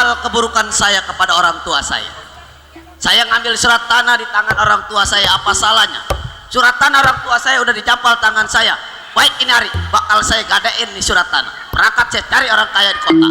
menyangkal keburukan saya kepada orang tua saya. Saya ngambil surat tanah di tangan orang tua saya, apa salahnya? Surat tanah orang tua saya udah dicampal tangan saya. Baik, ini hari bakal saya gadain nih surat tanah. Berangkat saya cari orang kaya di kota.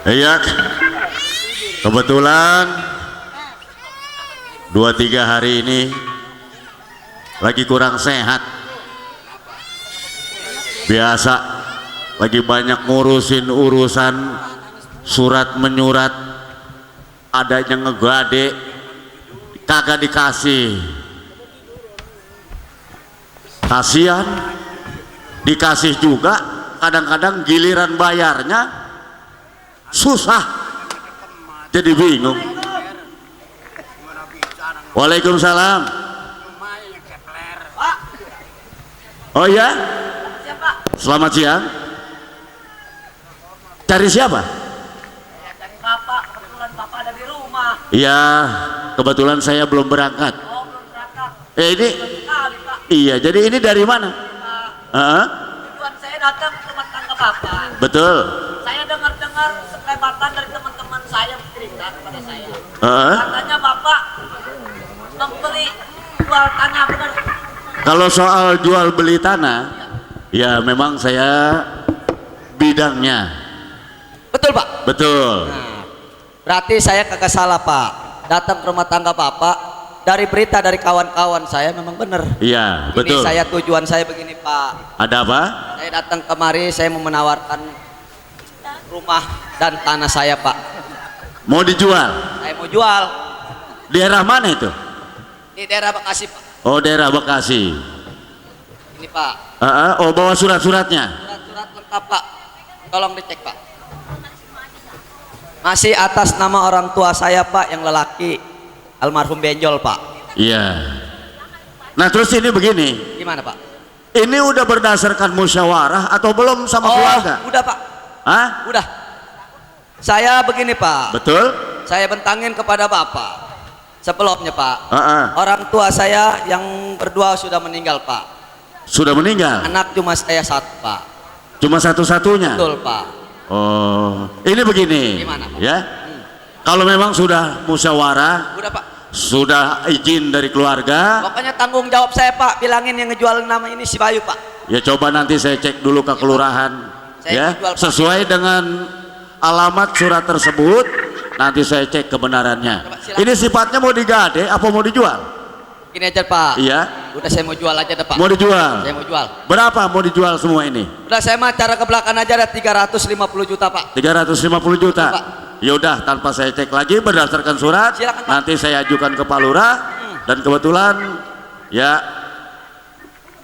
Iya, kebetulan 2-3 hari ini lagi kurang sehat. Biasa lagi banyak ngurusin urusan surat menyurat, adanya ngegade kagak dikasih. Kasihan, dikasih juga kadang-kadang giliran bayarnya susah, jadi bingung. Waalaikumsalam. Oh ya, selamat siang. Cari siapa? Cari bapak, kebetulan bapak ada di rumah. Iya, kebetulan saya belum berangkat. Oh, belum berangkat. Ini Sekali, Pak. iya, jadi ini dari mana? Tujuan saya datang ke rumah tangga bapak. Betul. Saya dengar-dengar sekelebatan dari teman-teman saya bercerita kepada saya. Heeh. Katanya bapak membeli jual tanah, benar? Kalau soal jual beli tanah, ya memang saya bidangnya. Betul, Pak. Betul. Nah, berarti saya kagak salah, Pak. Datang ke rumah tangga bapak dari berita dari kawan-kawan saya memang benar. Iya, betul. Ini tujuan saya begini, Pak. Ada apa? Saya datang kemari, saya mau menawarkan rumah dan tanah saya, Pak. Mau dijual? Saya mau jual Daerah mana itu? di daerah Bekasi, Pak. Oh, daerah Bekasi. Ini, Pak. Oh, bawa surat-suratnya. Surat-surat lengkap, Pak. Tolong dicek, Pak. Masih atas nama orang tua saya, Pak, yang lelaki, almarhum Benjol, Pak. Iya. Nah, terus ini begini. Gimana, Pak? Ini udah berdasarkan musyawarah atau belum sama keluarga? Udah, Pak. Hah? Udah. Saya begini, Pak. Betul? Saya bentangin kepada bapak. Sebelumnya, Pak. Ah. Orang tua saya yang berdua sudah meninggal, Pak. Sudah meninggal? Anak cuma saya satu, Pak. Cuma satu-satunya? Betul, Pak. Oh, ini begini. Gimana, Pak? Ya. Kalau memang sudah musyawarah, Udah, Pak. sudah izin dari keluarga, Pokoknya tanggung jawab saya, Pak. Bilangin yang ngejual nama ini si Bayu, Pak. ya coba nanti saya cek dulu ke kelurahan. Saya Ya, jual, Pak. sesuai dengan alamat surat tersebut, nanti saya cek kebenarannya. Coba, silakan. Ini sifatnya mau digade apa mau dijual? Gini aja, Pak. Iya. Udah saya mau jual aja deh, Pak. Mau dijual? Saya mau jual. Berapa mau dijual semua ini? Udah saya mah cara ke belakang aja ada 350 juta, Pak. 350 juta. Pak. Ya udah, tanpa saya cek lagi berdasarkan surat, Silakan, Pak. nanti saya ajukan ke Pak Lurah. Dan kebetulan ya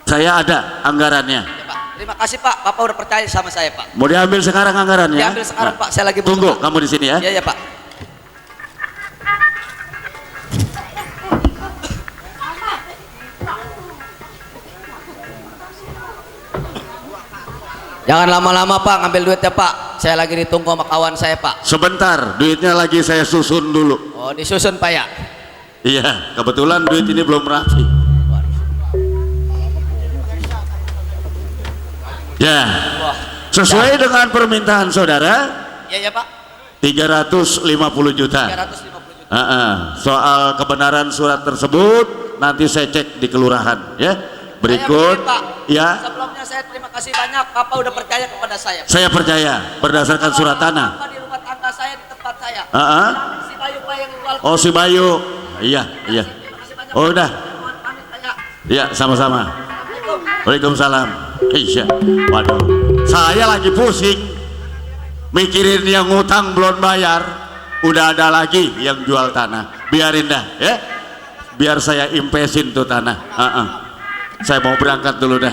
saya ada anggarannya. Ya, Pak. Terima kasih, Pak. Bapak udah percaya sama saya, Pak. Mau diambil sekarang anggarannya? Diambil sekarang, Pak. Saya lagi butuh, Tunggu, Pak. kamu di sini ya. Iya, Pak. Jangan lama-lama, Pak, ngambil duitnya, Pak. Saya lagi ditunggu sama kawan saya, Pak. Sebentar, duitnya lagi saya susun dulu. Oh, disusun, Pak, ya? Iya, kebetulan duit ini belum rapi. Ya, Wah. sesuai dengan permintaan saudara, Iya, ya, Pak. 350 juta. 350 juta. Soal kebenaran surat tersebut nanti saya cek di kelurahan ya. Berikut Saya Pak. ya. Sebelumnya saya terima kasih banyak, Bapak udah percaya kepada saya. Saya percaya berdasarkan surat tanah. Bapak di rumah tangga saya, di tempat saya. Si Bayu, Pak, yang jual. Oh, si Bayu. Iya. Terima kasih banyak. Oh, udah. Mohon pamit, Pak, ya. Iya, sama-sama. Assalamualaikum. Waalaikumsalam. Iya. Waduh, saya lagi pusing mikirin yang ngutang belum bayar, udah ada lagi yang jual tanah. Biarin dah ya, biar saya impesin tuh tanah. Saya mau berangkat dulu dah.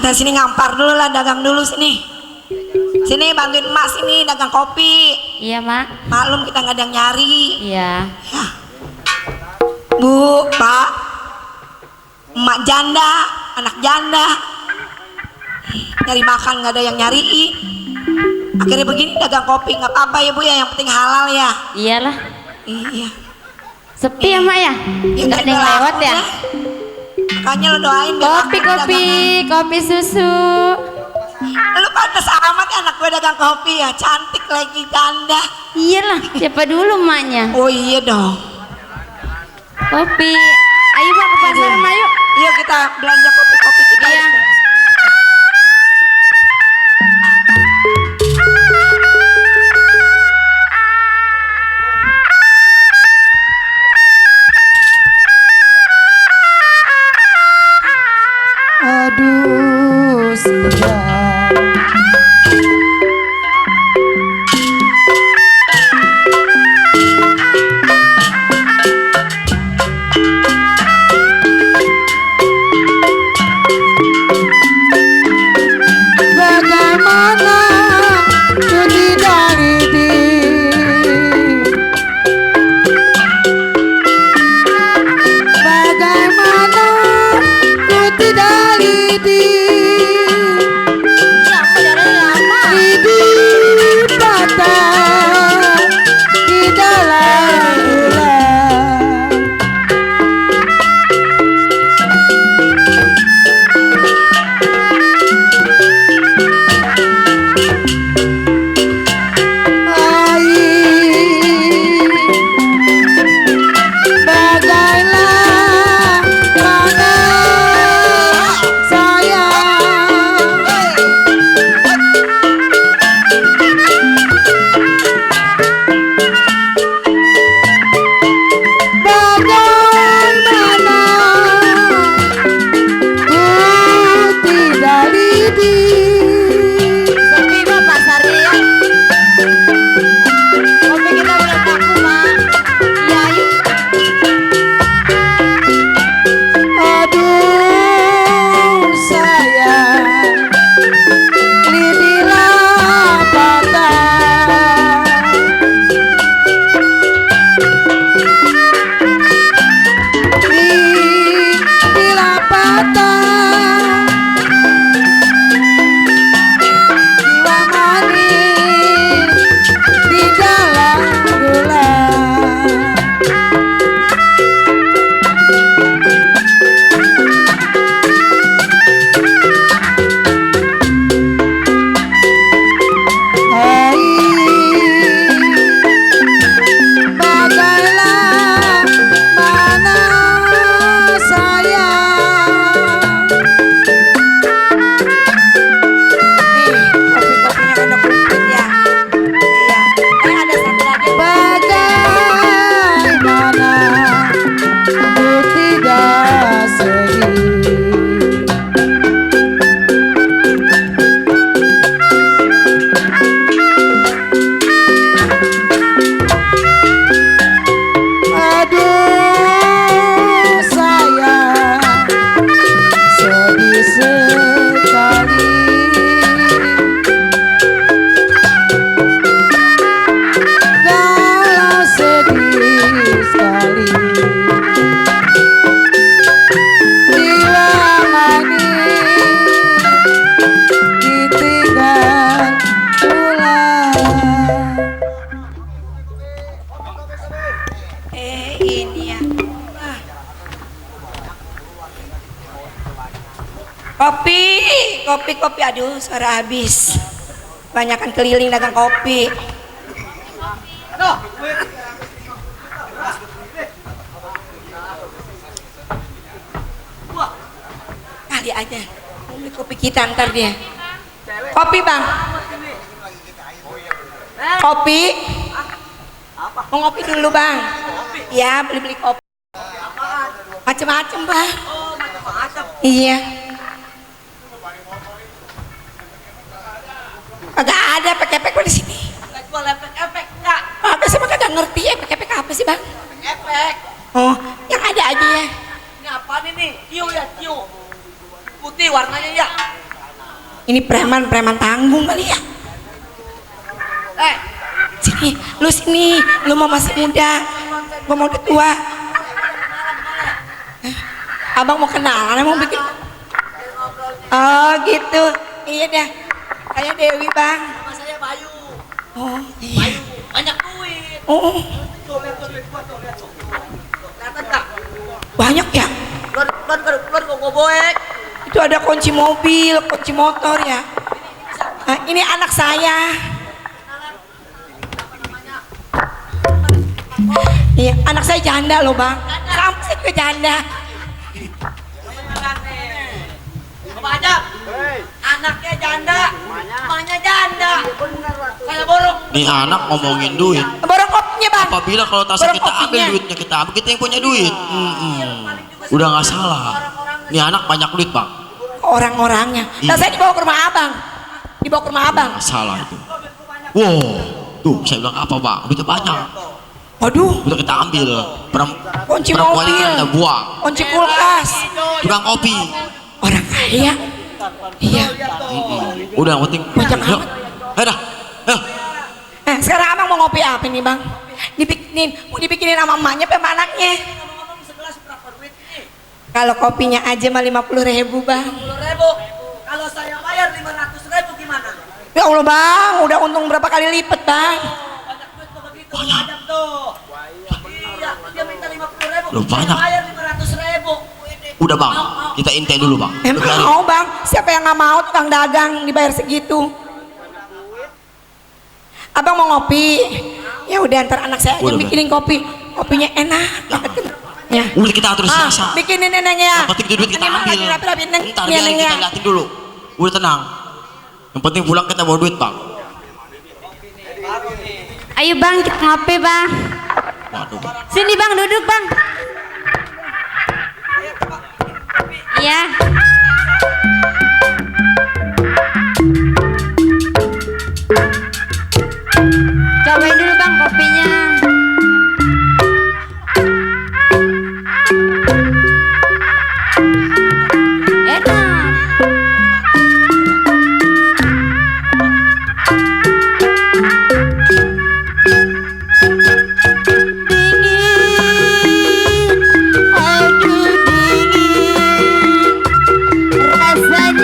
kita sini ngampar dulu lah, dagang dulu sini. Sini bantuin emak sini dagang kopi. Iya, Mak. Maklum kita nggak ada yang nyari. Iya. Ya. Bu, Pak, emak janda, anak janda, nyari makan nggak ada yang nyariin. Akhirnya begini dagang kopi, nggak apa-apa ya Bu ya, yang penting halal ya. Iyalah. Iya. Sepi ya, Mak ya? Ya, Nggak ada yang lewat ya? Makanya lo doain biar Kopi, laku kopi, dagangan. kopi susu. Lu pantas amat ya anak gue dagang kopi ya, cantik lagi janda. Iyalah, siapa dulu maknya? Oh iya dong. Kopi. Ayo, Pak, ke pasaran, ayo. Yuk kita belanja kopi-kopi kita. Iya. Aduh siang, bagaimana ku tidak didik, bagaimana ku tidak didik, didik patah di dalam bulan. Bagailah mana sayang, bagaimana ku tidak didik. Sepi, Pak, pasarnya ya. Kopi kita udah laku, Mak. Iya, ayo. Aduh sayang, lidilah patah, lidilah patah, jiwa manis di dalam gula. Hai, bagailah mana sayang. Nih, kopi-kopinya udah komplit ya. Iya. Ada satu lagi. Bagaimana ku tidak sedih, aduh sayang, sedih sekali, galau sedih sekali, bila manis ditinggal pulang. Ini ya. Ah. Kopi, kopi, kopi. Aduh, suara habis. Banyakan keliling dagang kopi. Kali aja. Mau beli kopi kita ntar dia. Kopi bang. Kopi. Mau ngopi dulu bang. Ya beli-beli kopi. Macem-macem bang. Iya. Kagak ada efek-efek di sini. Jual efek enggak? Apa sih kagak ngerti efek-efek apa sih bang? Efek. Oh, yang ada aja ya. Ini apa nih? Tiu ya, tiu. Putih warnanya ya. Ini preman tanggung kali ya. Sini, lu mau masih muda, gua mau udah tua. Abang mau kenalan, mau bikin. Oh gitu, iya dah. Saya Dewi bang. Nama saya Bayu. Oh iya. Bayu, banyak duit. Oh Tuh, lihat tuh, duit gua tuh, lihat tuh. Kelihatan nggak? banyak ya. Keluar gua boek. Itu ada kunci mobil, kunci motor ya. Nah, ini anak saya. Iya, anak saya janda loh bang. Kamu sih ke janda. Bapak Ajak, anaknya janda, emaknya janda. Kayak borong. Nih anak ngomongin duit. Borong kopinya bang. Apabila kalau tasnya Borong kita ambil kopinya. duitnya kita ambil, kita yang punya duit. Udah nggak salah. Nih anak banyak duit bang. Orang-orangnya. Nah Iya. saya dibawa ke rumah abang. Dibawa ke rumah abang. Nggak salah itu. Wow, tuh saya bilang apa bang? Duitnya banyak. Waduh, Udah kita ambil. kunci Perempuan mobil, kita buang. kunci kulkas. Tukang kopi. Orang kaya. Iya. Udah yang penting. Banyak Yuk. amat. Dah. Nah, sekarang abang mau ngopi apa nih bang? Mau dibikinin sama emaknya apa sama anaknya? Kalau kopinya aja mah 50.000 bang. 10.000. Kalau saya bayar 500.000 gimana? Ya Allah bang, udah untung berapa kali lipat bang? Banyak duit tuh begitu. Ajak tuh. Iya, dia minta 50.000. Loh, banyak. Saya bayar 500.000. Udah bang, kita intai dulu bang. Emang Biarin. mau bang? Siapa yang nggak mau tukang dagang dibayar segitu? Abang mau ngopi? Ya udah ntar anak saya aja Udah, bikinin kopi. Kopinya enak banget. Ya. Udah kita atur sisa. Bikinin neneknya. Yang penting itu duit kita Ini mah ambil. lagi rapi-rapi, Neng. Ntar Ini biarin neneknya. kita liatin dulu. Udah tenang. Yang penting pulang kita bawa duit bang. Ayo bang, kita ngopi bang. Waduh. Sini bang, duduk bang. Iya. Cobain dulu bang kopinya. Enak. Dingin, aduh dingin, rasanya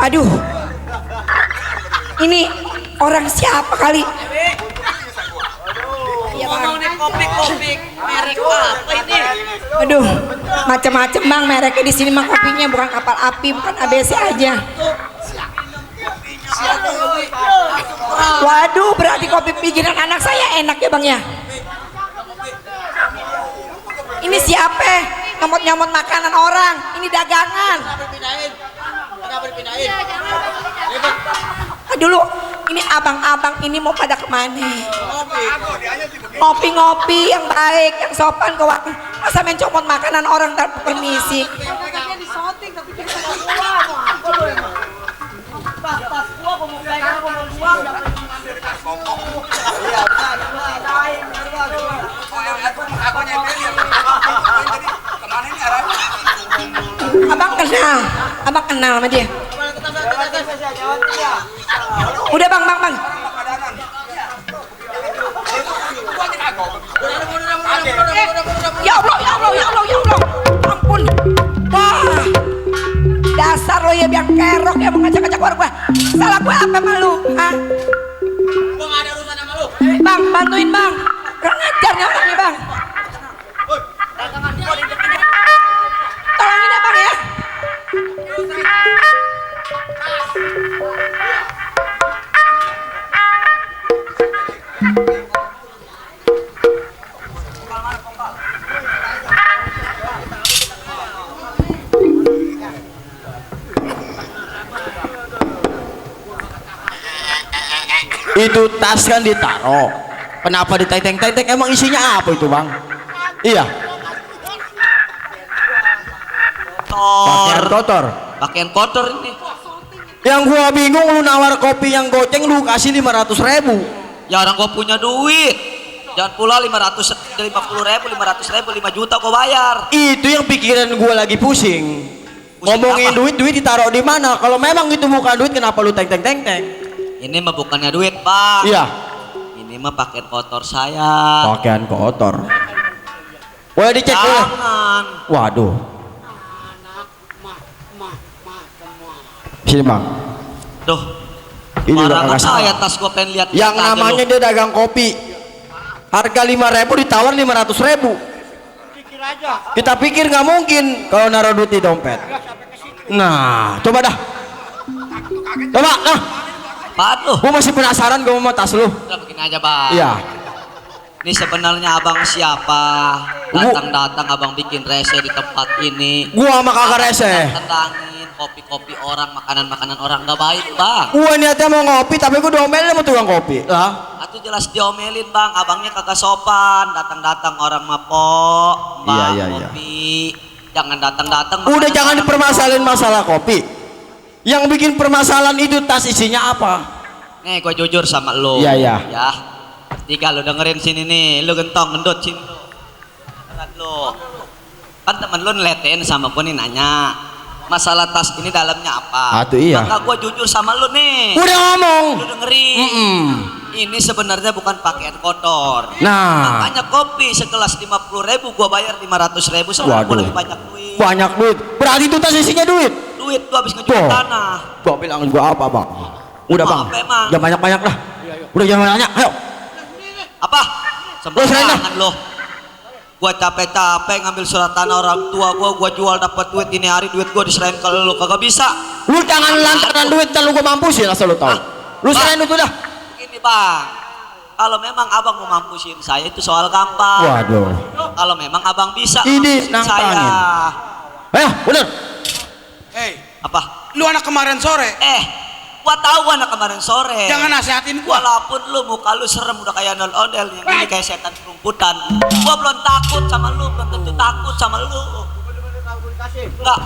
Aduh. Ini orang siapa kali? Iya bang. Kopi merek apa ini? Aduh, macam-macam bang mereknya di sini mah kopinya bukan kapal api, bukan ABC aja. Waduh, berarti kopi bikinan anak saya enak ya bang ya. Ini siapa? Nyomot-nyomot makanan orang. Ini dagangan. Dulu ini abang-abang ini mau pada kemana? Ngopi-ngopi yang baik, yang sopan kawan. Masa mencopot makanan orang tanpa permisi? Abang kenal sama dia. Udah bang. Ya Allah. Ampun. Wah. Dasar lo ya biang kerok ya mengajak-ajak warung gua. Salah gua apa sama lu? Hah? Gua nggak ada urusan sama lu. Bang, bantuin bang. Kurang ajar nih orangnya bang. Tolongin ya bang ya. Itu tas kan ditaro. Kenapa ditenteng-tenteng? Emang isinya apa itu bang? Iya. Pakaian kotor ini. Yang gua bingung, lu nawar kopi yang goceng lu kasih 500.000. Ya orang gua punya duit. Jangan pula 550.000, 500.000, 5 juta gua bayar. Itu yang pikiran gua lagi pusing. Ngomongin apa? duit ditaruh di mana? Kalau memang itu bukan duit, kenapa lu teng-teng? Ini mah bukannya duit, Bang. Iya. Ini mah pakaian kotor saya. Pakaian kotor. Boleh dicek boleh? Jangan. Waduh. Sini bang. Duh. Ini udah Marah nggak salah. saya tas gua pengen lihat. Yang namanya dia dagang kopi. Harga 5.000 ditawar 500.000. Kita pikir nggak mungkin kalau naruh duit di dompet. Nah, coba dah. Coba, nah. Apaan lu? Gua masih penasaran gua mau tas lu. Udah begini aja, Bang. Iya. Ini sebenarnya abang siapa? Datang-datang abang bikin rese di tempat ini. Gua sama kakak rese. Tendangin kopi-kopi orang, makanan-makanan orang nggak baik, Bang. Gua niatnya mau ngopi tapi gua diomelin sama tukang kopi. Lah. Itu jelas diomelin, Bang. Abangnya kagak sopan. Datang-datang orang mapok, Bang, Iya. kopi. Jangan datang-datang. Udah makanan jangan orang dipermasalahin masalah kopi. Yang bikin permasalahan itu tas isinya apa? Nih, gue jujur sama lo. Iya. Ya. Tiga lo dengerin sini nih, lo gentong gendut sini. Dengeran lo. Kan temen lo ngeliatin sama gue nih nanya, masalah tas ini dalamnya apa? Atuh iya. Maka gue jujur sama lo nih. Udah ngomong. Lo dengerin. Ini sebenarnya bukan pakaian kotor. Nah. Makanya kopi segelas 50.000, gue bayar 500.000. Sebenarnya gue Waduh. lebih banyak duit. Banyak duit. Berarti itu tas isinya duit. Duit gue habis ngejual Tuh. tanah. Gua bilang juga apa bang? Udah bang. Apa emang? Jangan banyak-banyak lah. Udah jangan banyak. Ayo. Apa? serahin Sembarangan lo. Gua capek-capek ngambil surat tanah orang tua gua jual dapat duit ini hari, duit gua diserahin ke lo, kagak bisa. Lu jangan lantaran duit kan lu gua mampusin asal lu tahu. Lu serahin itu dah. Begini, Bang. Kalau memang abang mau mampusin saya itu soal gampang. Waduh. Kalau memang abang bisa Ini mampusin saya. nantangin. Ayo, bener. Hei, Apa? lu anak kemarin sore, Gua tahu anak kemarin sore. jangan nasihatin gua. Walaupun lu muka lu serem udah kayak ondel-ondel, yang ini kayak setan kerumputan. Gua belum takut sama lu, belum tentu takut sama lu. Enggak.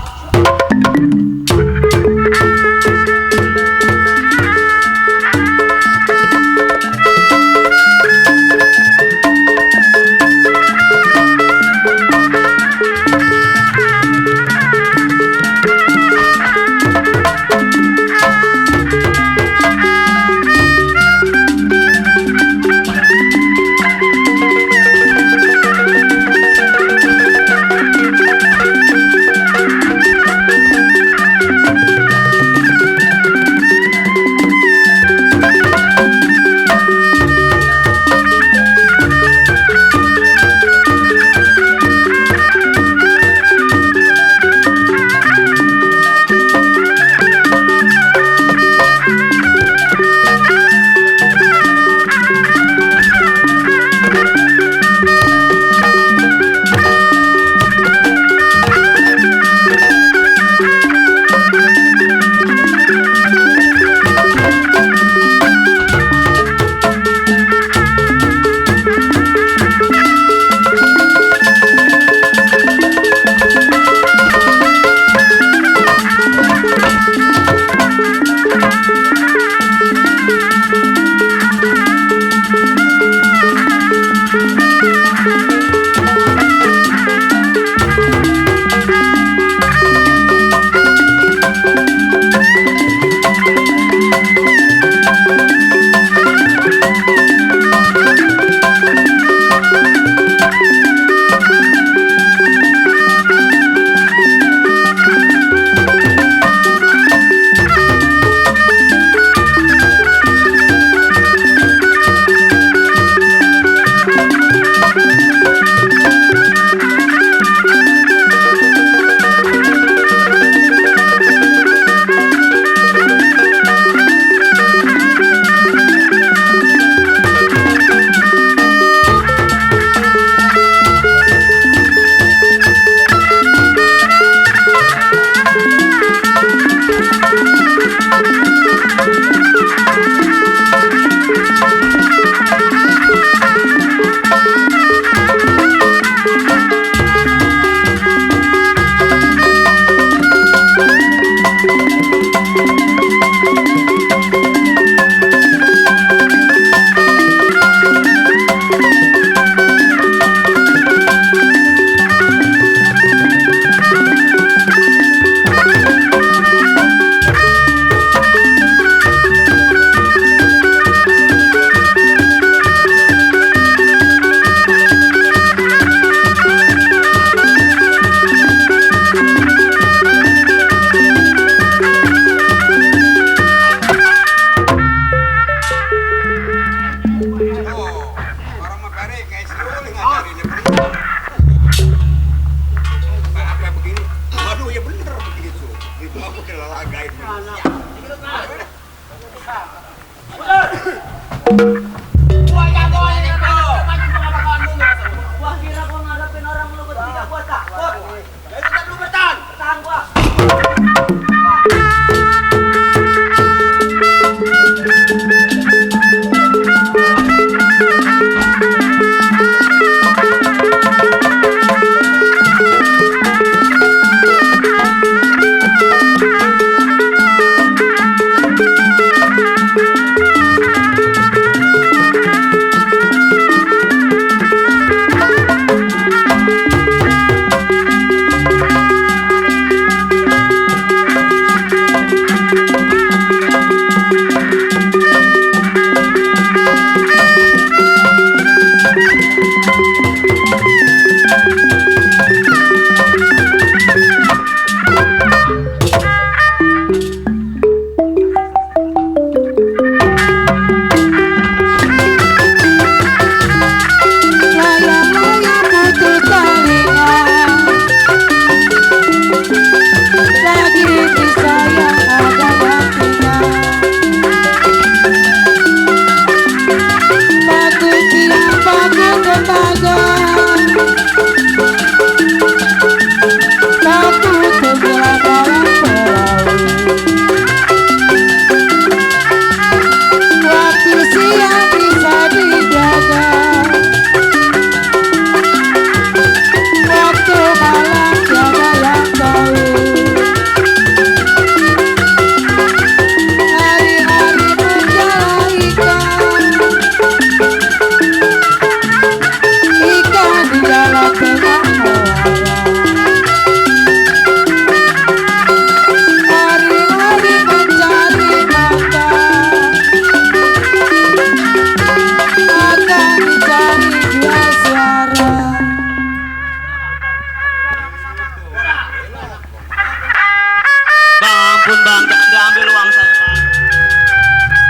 Ampun bang, jangan diambil uang saya bang.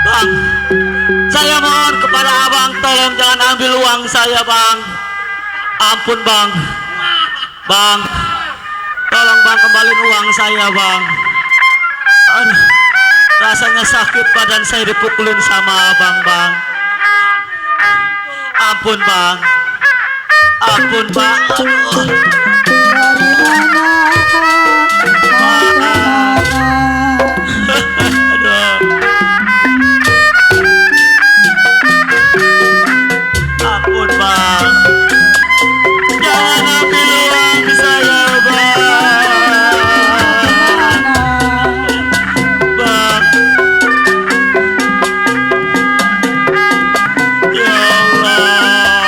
Bang, saya mohon kepada abang, tolong jangan ambil uang saya bang. Ampun bang. Bang, tolong bang kembaliin uang saya bang. Aduh, rasanya sakit badan saya dipukulin sama abang bang. Ampun bang. Ampun bang. Aduh. Dari mana kau kemana? Aduh. Ampun bang. Jangan ambil uang saya bang. Bang. Ya Allah.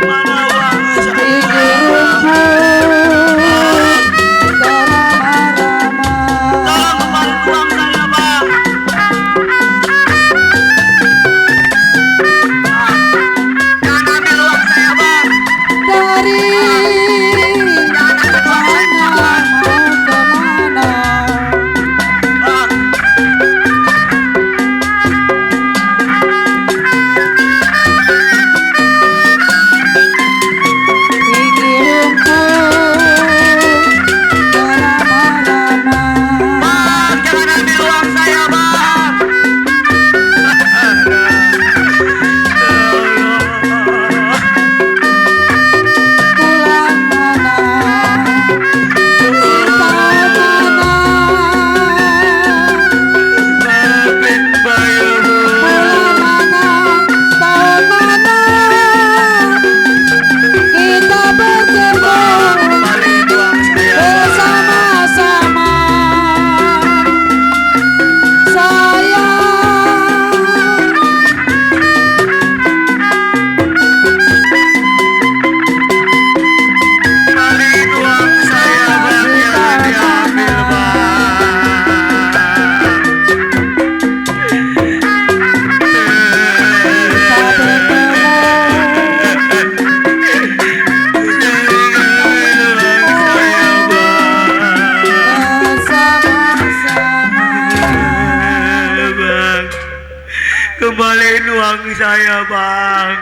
Mana uang saya bang? Tolong kembali uang saya bang. Jangan ambil uang saya bang. Dari mana mau kemana? Bang. Pikiranku berlama-lama. Bang, jangan ambil uang saya bang. Pulang mana? Cinta mana? Maafin bayamu. Bulan mana? Tahun mana? Kita bertemu Kembaliin uang saya. bersama-sama. Kembaliin uang saya bang. Jangan diambil bang. Kembaliin uang saya bang.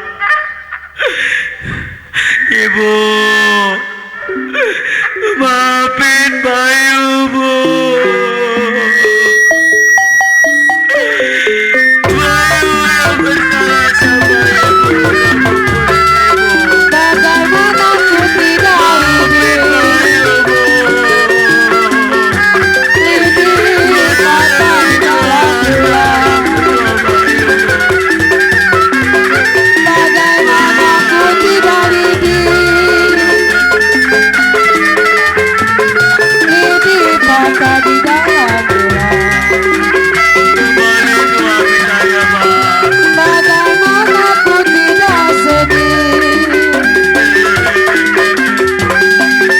Ibu, Maafin Bayu, Bu. Bayu yang bersalah sama ibu. Bagaimana ku tidak Lidi patah dalam bulan. Bagaimana ku tidak Lidi patah di dalam bulan. Bagaimana ku tidak sedih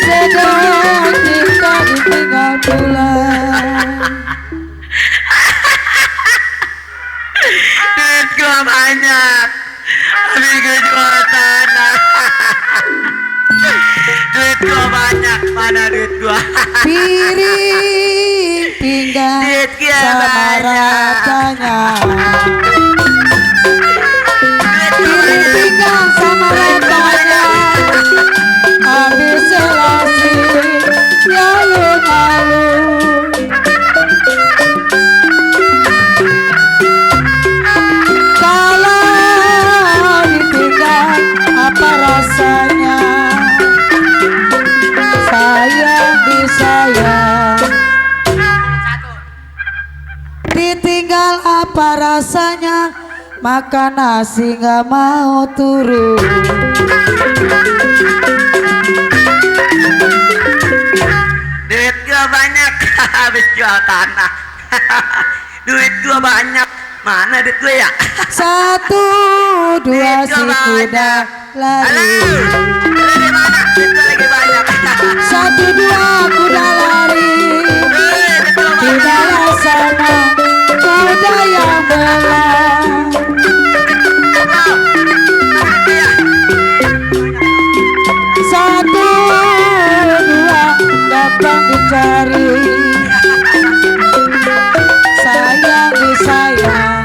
sedang kita ditinggal pulang. Duit gua banyak, habis gua jual tanah. Duit gua banyak, mana duit gua? Piring pinggan Duit gua sama banyak. ratanya. Duit gua Piring banyak. pinggan sama ratanya. Habis selasi alun-alun. Kalau ditinggal apa rasanya? Sayang disayang. Ditinggal apa rasanya? Makan nasi gak mau turun. Duit gua banyak, habis jual tanah. Duit gua banyak, mana duit gua ya? Satu dua si kuda Halo, lari. lu di mana? Duit gua lagi banyak. Satu dua kuda lari. Duit gua banyak. Kudalah sama kuda yang belah. Satu dua gampang dicari. Sayang disayang.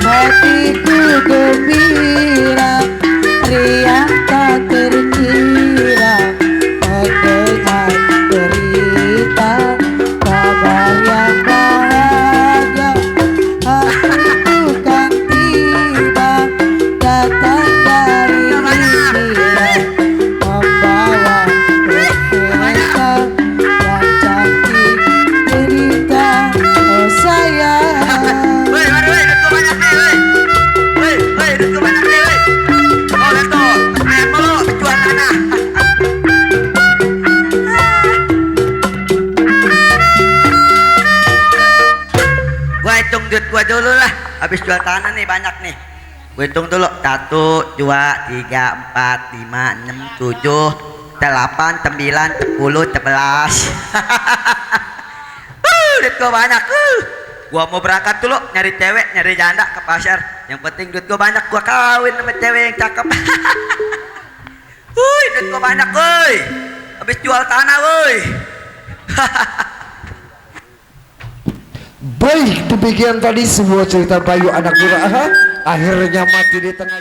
Hatiku gembira, riang tak terkira mendengar berita kabar yang bahagia. Hatiku kan tiba datang dari India membawa kereta yang cantik cerita oh sayang. Woi, mari woi, duit gua banyak nih, woi. Woi, woi, duit gua banyak nih, woi. Oh, lihat tuh, main mulu, jual tanah. Gua hitung duit gua dulu lah, habis jual tanah nih banyak nih. Gua hitung dulu, 1, 2, 3, 4, 5, 6, 7, 8, 9, 10, 11. Duit gua banyak. Gua mau berangkat dulu nyari cewek, nyari janda ke pasar. Yang penting duit gua banyak, gua kawin sama cewek yang cakep. Duit gua banyak, woi. Habis jual tanah, woi. Baik, demikian tadi sebuah cerita Bayu anak Muraha akhirnya mati di tengah